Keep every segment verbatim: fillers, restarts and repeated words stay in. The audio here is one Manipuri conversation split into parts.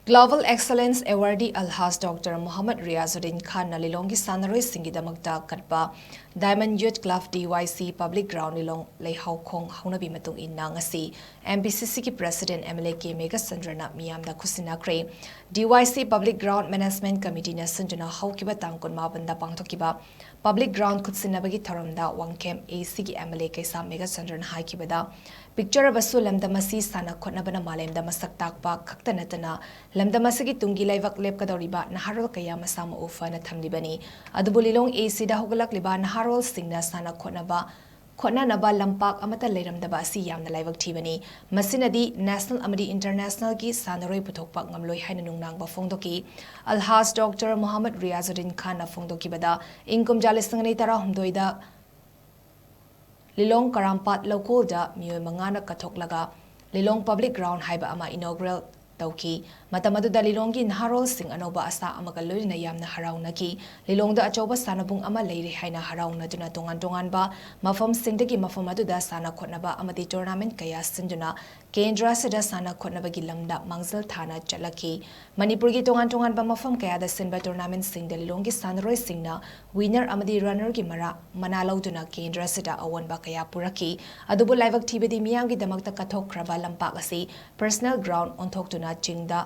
Global Excellence Awardee Alhaj Doctor Mohammad Riazuddin Khanꯅ ꯂꯤꯂꯣꯡꯒꯤ ꯁꯥꯟꯅꯔꯣꯏꯁꯤꯡꯒꯤꯗꯃꯛꯇ ꯀꯠꯄ Diamond Youth Club D Y C Public Ground ꯂꯤꯂꯣꯡ ꯂꯩꯍꯥꯎꯈꯣꯡ ꯍꯧꯅꯕꯤ ꯃꯇꯨꯡ ꯏꯟꯅ ꯉꯁꯤ M P C Cꯒꯤ President M L A K ꯃꯦꯘꯆꯟꯗ꯭ꯔꯅ ꯃꯤꯌꯥꯝꯗ ꯈꯨꯠꯁꯤꯟꯅꯈ꯭ꯔꯦ꯫ D Y C Public Ground Management Committeeꯅ ꯁꯤꯟꯗꯨꯅ ꯍꯧꯈꯤꯕ ꯇꯥꯡ ꯀꯨꯟꯃꯥꯄꯟꯗ ꯄꯥꯡꯊꯣꯛꯈꯤꯕ Public Ground ꯈꯨꯠꯁꯤꯟꯅꯕꯒꯤ ꯊꯧꯔꯝꯗ Wangkhem A Cꯒꯤ M L A ꯀꯩꯁꯥꯝ ꯃꯦꯘꯆꯟꯗ꯭ꯔꯅ ꯍꯥꯏꯈꯤꯕꯗ, ꯄꯤꯛꯆꯔꯕꯁꯨ ꯂꯝꯗꯝ ꯑꯁꯤ ꯁꯥꯟꯅ ꯈꯣꯠꯅꯕꯅ ꯃꯥꯂꯦꯝꯗ ꯃꯁꯛ ꯇꯥꯛꯄ ꯈꯛꯇ ꯅꯠꯇꯅ ꯂꯝꯗꯝ ꯑꯁꯤꯒꯤ ꯇꯨꯡꯒꯤ ꯂꯩꯕꯥꯛ ꯂꯦꯞꯀꯗꯧꯔꯤꯕ ꯅꯍꯥꯔꯣꯜ ꯀꯌꯥ ꯃꯁꯥ ꯃꯎ ꯐꯅ ꯊꯝꯂꯤꯕꯅꯤ꯫ ꯑꯗꯨꯕꯨ ꯂꯤꯂꯣꯡ A Cꯗ ꯍꯧꯒꯠꯂꯛꯂꯤꯕ ꯅꯍꯥꯔꯣꯜꯁꯤꯡꯅ ꯁꯥꯟꯅ ꯈꯣꯠꯅꯕ ꯈꯣꯠꯅꯅꯕ ꯂꯝꯄꯥꯛ ꯑꯃꯠꯇ ꯂꯩꯔꯝꯗꯕ ꯑꯁꯤ ꯌꯥꯝꯅ ꯂꯥꯏꯕꯛ ꯊꯤꯕꯅꯤ꯫ ꯃꯁꯤꯅꯗꯤ national ꯑꯃꯗꯤ internationalꯒꯤ ꯁꯥꯟꯅꯔꯣꯏ ꯄꯨꯊꯣꯛꯄ ꯉꯝꯂꯣꯏ ꯍꯥꯏꯅ ꯅꯨꯡꯅꯥꯡꯕ ꯐꯣꯡꯗꯣꯛꯈꯤ꯫ Alhaj Doctor Mohammad Riazuddin Khanꯅ ꯐꯣꯡꯗꯣꯛꯈꯤꯕꯗ, ꯏꯪ ꯀꯨꯝꯖꯥ ꯂꯤꯁꯤꯡ ꯑꯅꯤ ꯇꯔꯥꯍꯨꯝꯗꯣꯏꯗ ꯂꯤꯂꯣꯡ ꯀꯔꯥꯝꯄꯥꯠ ꯂꯧꯀꯣꯜꯗ ꯃꯤꯑꯣꯏ ꯃꯉꯥꯅ ꯀꯠꯊꯣꯛꯂꯒ ꯂꯤꯂꯣꯡ Public Ground ꯍꯥꯏꯕ ꯑꯃ inaugural ꯇꯧꯈꯤ꯫ ꯃꯇꯝ ꯑꯗꯨꯗ ꯂꯤꯂꯣꯡꯒꯤ ꯅꯍꯥꯔꯣꯜꯁꯤꯡ ꯑꯅꯧꯕ ꯑꯁꯥ ꯑꯃꯒ ꯂꯣꯏꯅꯅ ꯌꯥꯝꯅ ꯍꯔꯥꯎꯅꯈꯤ꯫ ꯂꯤꯂꯣꯡꯗ ꯑꯆꯧꯕ ꯁꯥꯟꯅꯕꯨꯡ ꯑꯃ ꯂꯩꯔꯦ ꯍꯥꯏꯅ ꯍꯔꯥꯎꯅꯗꯨꯅ ꯇꯣꯉꯥꯟ ꯇꯣꯉꯥꯟꯕ ꯃꯐꯝꯁꯤꯡꯗꯒꯤ ꯃꯐꯝ ꯑꯗꯨꯗ ꯁꯥꯟꯅ ꯈꯣꯠꯅꯕ ꯑꯃꯗꯤ tournament ꯀꯌꯥ ꯁꯤꯟꯗꯨꯅ ꯀꯦꯟꯗ꯭ꯔ ꯑꯁꯤꯗ ꯁꯥꯟꯅ ꯈꯣꯠꯅꯕꯒꯤ ꯂꯝꯗ ꯃꯥꯡꯖꯤꯜ ꯊꯥꯅ ꯆꯠꯂꯛꯈꯤ꯫ ꯃꯅꯤꯄꯨꯔꯒꯤ ꯇꯣꯉꯥꯟ ꯇꯣꯉꯥꯟꯕ ꯃꯐꯝ ꯀꯌꯥꯗ ꯁꯤꯟꯕ tournamentꯁꯤꯡꯗ ꯂꯤꯂꯣꯡꯒꯤ ꯁꯥꯟꯅꯔꯣꯏꯁꯤꯡꯅ winner ꯑꯃꯗꯤ runnerꯒꯤ ꯃꯔꯥ ꯃꯅꯥ ꯂꯧꯗꯨꯅ ꯀꯦꯟꯗ꯭ꯔ ꯑꯁꯤꯗ ꯑꯑꯣꯟꯕ ꯀꯌꯥ ꯄꯨꯔꯛꯈꯤ꯫ ꯑꯗꯨꯕꯨ ꯂꯥꯏꯕꯛ ꯊꯤꯕꯗꯤ ꯃꯤꯌꯥꯝꯒꯤꯗꯃꯛꯇ ꯀꯠꯊꯣꯛꯈ꯭ꯔꯕ ꯂꯝꯄꯥꯛ ꯑꯁꯤ personal ground ꯑꯣꯟꯊꯣꯛꯇꯨꯅ ꯆꯤꯡꯗ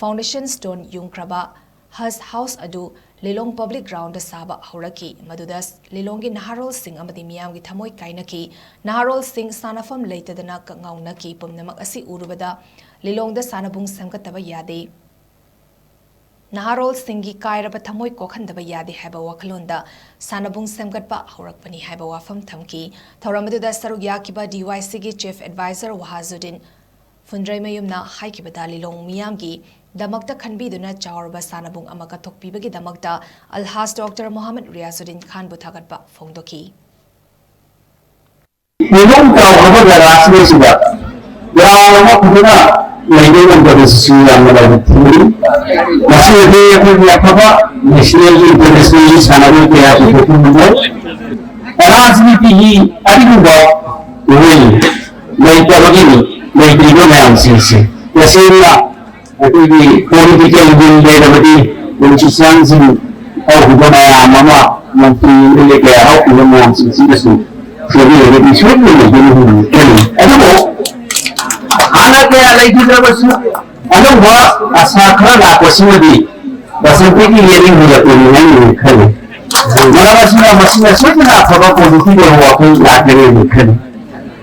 foundation stone ꯌꯨꯡꯈ꯭ꯔꯕ hush house ꯑꯗꯨ ꯂꯤꯂꯣꯡ Public Groundꯗ ꯁꯥꯕ ꯍꯧꯔꯛꯈꯤ꯫ ꯃꯗꯨꯗ ꯂꯤꯂꯣꯡꯒꯤ ꯅꯍꯥꯔꯣꯜꯁꯤꯡ ꯑꯃꯗꯤ ꯃꯤꯌꯥꯝꯒꯤ ꯊꯃꯣꯏ ꯀꯥꯏꯅꯈꯤ꯫ ꯅꯍꯥꯔꯣꯜꯁꯤꯡ ꯁꯥꯟꯅꯐꯝ ꯂꯩꯇꯗꯅ ꯀꯛꯉꯥꯎꯅꯈꯤ꯫ ꯄꯨꯝꯅꯃꯛ ꯑꯁꯤ ꯎꯔꯨꯕꯗ ꯂꯤꯂꯣꯡꯗ ꯁꯥꯟꯅꯕꯨꯡ ꯁꯦꯝꯒꯠꯇꯕ ꯌꯥꯗꯦ꯫ ꯅꯍꯥꯔꯣꯜꯁꯤꯡꯒꯤ ꯀꯥꯏꯔꯕ ꯊꯃꯣꯏ ꯀꯣꯛꯍꯟꯗꯕ ꯌꯥꯗꯦ ꯍꯥꯏꯕ ꯋꯥꯈꯜꯂꯣꯟꯗ ꯁꯥꯟꯅꯕꯨꯡ ꯁꯦꯝꯒꯠꯄ ꯍꯧꯔꯛꯄꯅꯤ ꯍꯥꯏꯕ ꯋꯥꯐꯝ ꯊꯝꯈꯤ꯫ ꯊꯧꯔꯝ ꯑꯗꯨꯗ ꯁꯔꯨꯛ ꯌꯥꯈꯤꯕ D Y Cꯒꯤ Chief Advisor ꯋꯥꯍꯥꯖꯨꯗꯤꯟ ꯐꯨꯟꯗ꯭ꯔꯩꯃꯌꯨꯝꯅ ꯍꯥꯏꯈꯤꯕꯗ, ꯂꯤꯂꯣꯡ ꯃꯤꯌꯥꯝꯒꯤ ꯗꯃꯛꯇ ꯈꯟꯕꯤꯗꯨꯅ ꯆꯥꯎꯔꯕ ꯁꯥꯟꯅꯕꯨꯡ ꯑꯃ ꯀꯠꯊꯣꯛꯄꯤꯕꯒꯤꯗꯃꯛꯇ ꯑꯜꯍꯥꯖ ꯗꯣꯛꯇꯔ ꯃꯣꯍꯥꯃꯗ ꯔꯤꯌꯥꯖꯨꯗꯤꯟ ꯈꯥꯟꯕꯨ ꯊꯥꯒꯠꯄ ꯐꯣꯡꯗꯣꯛꯈꯤ꯫ ꯂꯤꯂꯣꯡ ꯆꯥꯎꯈ꯭ꯔꯕ ꯖꯒꯥꯁꯤꯗꯩꯁꯤꯗ ground ꯑꯃ ꯐꯖꯅ ꯂꯩꯕ ꯉꯝꯗꯕꯁꯤꯁꯨ ꯌꯥꯝꯅ ꯂꯥꯏꯕꯛ ꯊꯤꯕꯅꯤ꯫ ꯃꯁꯤꯗꯗꯤ ꯑꯩꯈꯣꯏꯒꯤ ꯑꯐꯕ nationalꯒꯤ, internationalꯒꯤ ꯁꯥꯟꯅꯔꯣꯏ ꯀꯌꯥ ꯄꯨꯊꯣꯛꯄ ꯉꯝꯂꯣꯏ꯫ ꯔꯥꯖꯅꯤꯇꯤꯒꯤ ꯑꯔꯤꯡꯕ ꯏꯍꯨꯜ ꯂꯩꯇꯕꯒꯤꯅꯤ, ꯂꯩꯇ꯭ꯔꯤꯕ ꯃꯌꯥꯝꯁꯤꯡꯁꯦ꯫ ꯁꯦꯝꯅ ꯑꯩꯈꯣꯏꯒꯤ ꯄꯣꯂꯤꯇꯤꯀꯦꯜ ꯋꯤꯜ ꯂꯩꯔꯕꯗꯤ ꯄꯣꯂꯤꯇꯤꯁꯤꯌꯥꯟꯁꯤꯡ ꯍꯧꯈꯤꯕ ꯃꯌꯥꯝ ꯑꯃ, ꯃꯟꯇ꯭ꯔꯤ ꯑꯦꯝ ꯑꯦꯜ ꯑꯦ ꯀꯌꯥ ꯍꯧꯈꯤꯕ ꯃꯌꯥꯝꯁꯤꯡꯁꯤꯅꯁꯨ ꯁꯦꯝꯕꯤꯔꯒꯗꯤ ꯁꯣꯏꯗꯅ ꯂꯩꯒꯅꯤ ꯍꯥꯏꯅ ꯈꯜꯂꯤ꯫ ꯑꯗꯨꯕꯨ ꯍꯥꯟꯅ ꯀꯌꯥ ꯂꯩꯈꯤꯗ꯭ꯔꯕꯁꯨ ꯑꯅꯧꯕ ꯑꯁꯥ ꯈꯔ ꯂꯥꯛꯄꯁꯤꯃꯗꯤ ꯕꯁꯟꯇꯒꯤ ꯌꯦꯅꯤꯡ ꯍꯨꯜꯂꯛꯄꯅꯤ ꯍꯥꯏꯅ ꯈꯜꯂꯤ꯫ ꯃꯔꯝ ꯑꯁꯤꯅ ꯃꯁꯤꯅ ꯁꯣꯏꯗꯅ ꯑꯐꯕ ꯄꯣꯂꯤꯇꯤꯀꯦꯜ ꯋꯥꯈꯜ ꯂꯥꯛꯀꯅꯤ ꯍꯥꯏꯅ ꯈꯜꯂꯤ꯫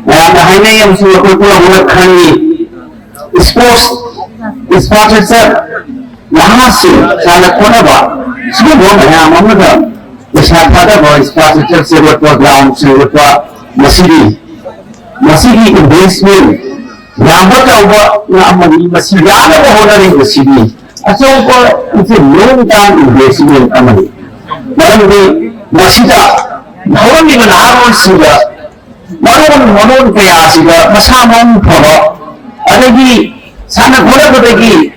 ꯃꯌꯥꯝꯅ ꯍꯥꯏꯅꯩ ꯑꯃꯁꯨꯡ ꯑꯩꯈꯣꯏ ꯄꯨꯝꯅꯃꯛꯅ ꯈꯪꯏ, ꯏꯁꯄꯣꯔꯠꯁ, ꯏꯟꯐ꯭ꯔꯥꯁ꯭ꯇ꯭ꯔꯛꯆꯔ, ꯅꯍꯥꯁꯤꯡ ꯁꯥꯟꯅ ꯈꯣꯠꯅꯕ ꯁꯤꯒꯨꯝꯕ ꯃꯌꯥꯝ ꯑꯃꯗ ꯄꯩꯁꯥ ꯊꯥꯗꯕ, ꯏꯟꯐ꯭ꯔꯥꯁ꯭ꯇ꯭ꯔꯛꯆꯔ ꯁꯦꯝꯒꯠꯄ, ꯒ꯭ꯔꯥꯎꯟ ꯁꯦꯝꯒꯠꯄ, ꯃꯁꯤꯗꯤ, ꯃꯁꯤꯒꯤ ꯏꯟꯚꯦꯁꯃꯦꯟ ꯌꯥꯝꯕ ꯆꯥꯎꯕ ꯑꯃꯅꯤ꯫ ꯃꯁꯤ ꯌꯥꯅꯕ ꯍꯣꯠꯅꯔꯤꯕꯁꯤꯗꯤ ꯑꯆꯧꯕ, it's a long term investment ꯑꯃꯅꯤ꯫ ꯃꯔꯝꯗꯤ ꯃꯁꯤꯗ ꯍꯧꯔꯛꯂꯤꯕ ꯅꯍꯥꯔꯣꯜꯁꯤꯡꯗ ꯃꯔꯣꯟ ꯃꯔꯣꯟ ꯀꯌꯥꯁꯤꯗ ꯃꯁꯥ ꯃꯎ ꯐꯕ, ꯑꯗꯒꯤ ꯁꯥꯟꯅ ꯈꯣꯠꯅꯕꯗꯒꯤ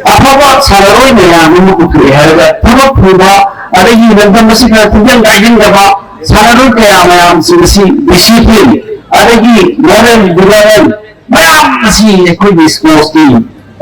ꯑꯐꯕ ꯁꯥꯟꯅꯔꯣꯏ ꯃꯌꯥꯝ ꯑꯃ ꯄꯨꯊꯣꯛꯑꯦ ꯍꯥꯏꯔꯒ ꯊꯕꯛ ꯐꯪꯕ, ꯑꯗꯒꯤ ꯂꯝꯗꯝ ꯑꯁꯤꯗ ꯇꯤꯟꯖꯪ ꯀꯥꯏꯖꯪꯗꯕ ꯁꯥꯟꯅꯔꯣꯏ ꯀꯌꯥ ꯃꯌꯥꯝꯁꯤꯡ ꯑꯁꯤ ꯗꯤꯁꯤꯄ꯭ꯂꯤꯟ, ꯑꯗꯒꯤ ꯃꯣꯔꯦꯜ ꯗꯤꯚꯦꯂꯞꯃꯦꯟ ꯃꯌꯥꯝ ꯑꯁꯤ ꯑꯩꯈꯣꯏꯒꯤ ꯏꯁꯄꯣꯔꯠꯁꯀꯤ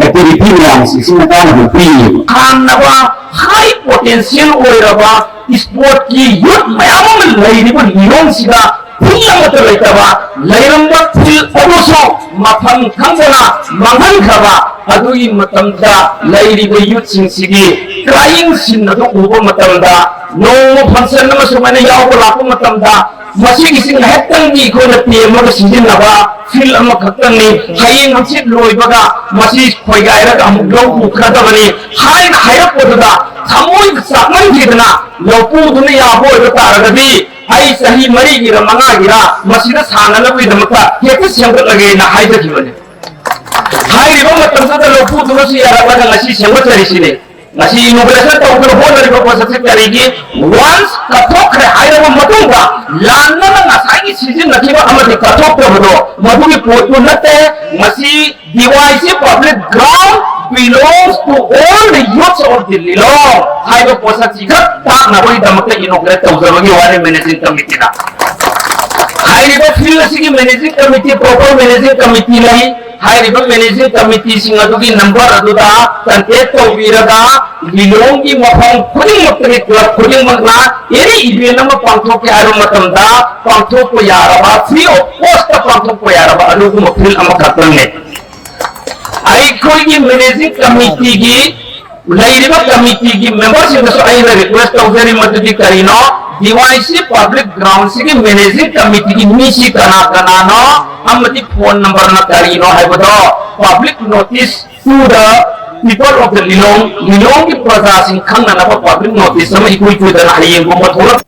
ꯑꯦꯛꯇꯤꯚꯤꯇꯤ ꯃꯌꯥꯝꯁꯤꯡꯁꯤꯅ ꯀꯥꯟꯅꯕ ꯄꯤꯌꯦꯕ꯫ ꯍꯥꯟꯅꯕ ꯍꯥꯏ ꯄꯣꯇꯦꯟꯁꯤꯌꯦꯜ ꯑꯣꯏꯔꯕ ꯏꯁꯄꯣꯔꯠꯀꯤ ꯌꯨꯠ ꯃꯌꯥꯝ ꯑꯃ ꯂꯩꯔꯤꯕ ꯂꯤꯂꯣꯡꯁꯤꯗ ꯐꯤꯜ ꯑꯃꯠꯇ ꯂꯩꯇꯕ, ꯂꯩꯔꯝꯕ ꯐꯤꯜ ꯑꯗꯨꯁꯨ ꯃꯐꯝ ꯈꯪꯗꯅ ꯃꯥꯡꯍꯟꯈ꯭ꯔꯕ꯫ ꯑꯗꯨꯒꯤ ꯃꯇꯝꯗ ꯂꯩꯔꯤꯕ ꯌꯨꯠꯁꯤꯡꯁꯤꯒꯤ ꯀ꯭ꯔꯥꯏꯌꯤꯡ ꯁꯤꯟ ꯑꯗꯨ ꯎꯕ ꯃꯇꯝꯗ, ꯅꯣꯡꯃ ꯐꯪꯁꯟ ꯑꯃ ꯁꯨꯃꯥꯏꯅ ꯌꯥꯎꯕ ꯂꯥꯛꯄ ꯃꯇꯝꯗ, ꯃꯁꯤꯒꯤꯁꯤ ꯉꯥꯏꯍꯥꯛꯇꯪꯗꯤ ꯑꯩꯈꯣꯏꯅ ꯇꯦꯝꯃꯒ ꯁꯤꯖꯤꯟꯅꯕ ꯐꯤꯜ ꯑꯃꯈꯛꯇꯪꯅꯤ, ꯍꯌꯦꯡ ꯍꯪꯆꯤꯠ ꯂꯣꯏꯕꯒ ꯃꯁꯤ ꯈꯣꯏꯒꯥꯏꯔꯒ ꯑꯃꯨꯛ ꯂꯧ ꯎꯈ꯭ꯔꯗꯕꯅꯤ ꯍꯥꯏꯅ ꯍꯥꯏꯔꯛꯄꯗꯨꯗ ꯊꯃꯣꯏ ꯆꯥꯛꯃꯟꯈꯤꯗꯅ, ꯂꯧꯄꯨꯗꯨꯅ ꯌꯥꯕ ꯑꯣꯏꯕ ꯇꯥꯔꯒꯗꯤ ꯑꯩ ꯆꯍꯤ ꯃꯔꯤꯒꯤꯔ ꯃꯉꯥꯒꯤꯔ ꯃꯁꯤꯗ ꯁꯥꯟꯅꯅꯕꯒꯤꯗꯃꯛꯇ ꯍꯦꯛꯇ ꯁꯦꯝꯒꯠꯂꯒꯦꯅ ꯍꯥꯏꯖꯈꯤꯕꯅꯤ꯫ ꯍꯥꯏꯔꯤꯕ ꯃꯇꯝꯗꯨꯗ ꯂꯧꯄꯨꯗꯨꯅꯁꯨ ꯌꯥꯔꯛꯂꯒ ꯉꯁꯤ ꯁꯦꯝꯒꯠꯆꯔꯤꯁꯤꯅꯤ꯫ ꯉꯁꯤ ꯏꯅꯣꯒ꯭ꯔꯦꯁꯟ ꯇꯧꯗꯨꯅ ꯍꯣꯠꯅꯔꯤꯕ ꯄꯣꯠꯁꯛꯁꯤ ꯀꯔꯤꯒꯤ? ꯋꯥꯟꯁ ꯀꯠꯊꯣꯛꯈ꯭ꯔꯦ ꯍꯥꯏꯔꯕ ꯃꯇꯨꯡꯗ, ꯂꯥꯟꯅꯅ ꯉꯁꯥꯏꯒꯤ ꯁꯤꯖꯤꯟꯅꯈꯤꯕ ꯑꯃꯗꯤ ꯀꯠꯊꯣꯛꯇꯕꯗꯣ, ꯃꯗꯨꯒꯤ ꯄꯣꯠꯇꯨ ꯅꯠꯇꯦ꯫ ꯃꯁꯤ ꯗꯤ ꯋꯥꯏ ꯁꯤ public ground belongs to all the youths of the Lilong ꯍꯥꯏꯕ ꯄꯣꯠꯁꯛꯁꯤ ꯈꯛ ꯇꯥꯛꯅꯕꯒꯤꯗꯃꯛꯇ ꯏꯅꯣꯒ꯭ꯔꯦꯠ ꯇꯧꯖꯕꯒꯤ ꯋꯥꯅꯤ ꯃꯦꯅꯦꯖꯤꯡ ꯀꯃꯤꯇꯤꯅ꯫ ꯍꯥꯏꯔꯤꯕ ꯐꯤꯜ ꯑꯁꯤꯒꯤ managing committee, proper managing committee ꯂꯩ꯫ ꯍꯥꯏꯔꯤꯕ ꯃꯦꯅꯦꯖꯤꯡ ꯀꯃꯤꯇꯤꯁꯤꯡ ꯑꯗꯨꯒꯤ ꯅꯝꯕꯔ ꯑꯗꯨꯗ ꯀꯟꯇꯦꯛ ꯇꯧꯕꯤꯔꯒ ꯂꯤꯂꯣꯡꯒꯤ ꯃꯐꯝ ꯈꯨꯗꯤꯡꯃꯛꯇꯒꯤ ꯀ꯭ꯂꯕ ꯈꯨꯗꯤꯡꯃꯛꯅ ꯑꯦꯅꯤ ꯏꯚꯦꯟ ꯑꯃ ꯄꯥꯡꯊꯣꯛꯀꯦ ꯍꯥꯏꯕ ꯃꯇꯝꯗ ꯄꯥꯡꯊꯣꯛꯄ ꯌꯥꯔꯕ, ꯐ꯭ꯔꯤ ꯑꯣꯐ ꯀꯣꯁꯇ ꯄꯥꯡꯊꯣꯛꯄ ꯌꯥꯔꯕ ꯑꯗꯨꯒꯨꯝꯕ ꯐꯤꯜ ꯑꯃꯈꯛꯇꯪꯅꯤ꯫ ꯑꯩꯈꯣꯏꯒꯤ ꯃꯦꯅꯦꯖꯤꯡ ꯀꯃꯤꯇꯤꯒꯤ ꯂꯩꯔꯤꯕ ꯀꯃꯤꯇꯤꯒꯤ ꯃꯦꯝꯕꯔꯁꯤꯡꯗꯁꯨ ꯑꯩꯅ ꯔꯤꯀ꯭ꯋꯦꯁ ꯇꯧꯖꯔꯤ, ꯃꯗꯨꯗꯤ ꯀꯔꯤꯅꯣ, ꯗꯤ ꯋꯥꯏ ꯁꯤ ꯄꯕ꯭ꯂꯤꯛ ꯒ꯭ꯔꯥꯎꯟꯁꯤꯒꯤ ꯃꯦꯅꯦꯖꯤꯡ ꯀꯃꯤꯇꯤꯒꯤ ꯃꯤꯁꯤ ꯀꯅꯥ ꯀꯅꯥꯅꯣ ꯑꯃꯗꯤ ꯐꯣꯟ ꯅꯝꯕꯔꯅ ꯀꯔꯤꯅꯣ ꯍꯥꯏꯕꯗꯣ public notice to the people of the Lilong, ꯂꯤꯂꯣꯡꯒꯤ ꯄ꯭ꯔꯖꯥꯁꯤꯡ ꯈꯪꯅꯅꯕ ꯄꯕ꯭ꯂꯤꯛ ꯅꯣꯇꯤꯁ ꯑꯃ ꯏꯀꯨꯏ ꯀꯨꯏꯗꯅ ꯍꯌꯦꯡꯒꯨꯝꯕ ꯊꯣꯛꯂꯛ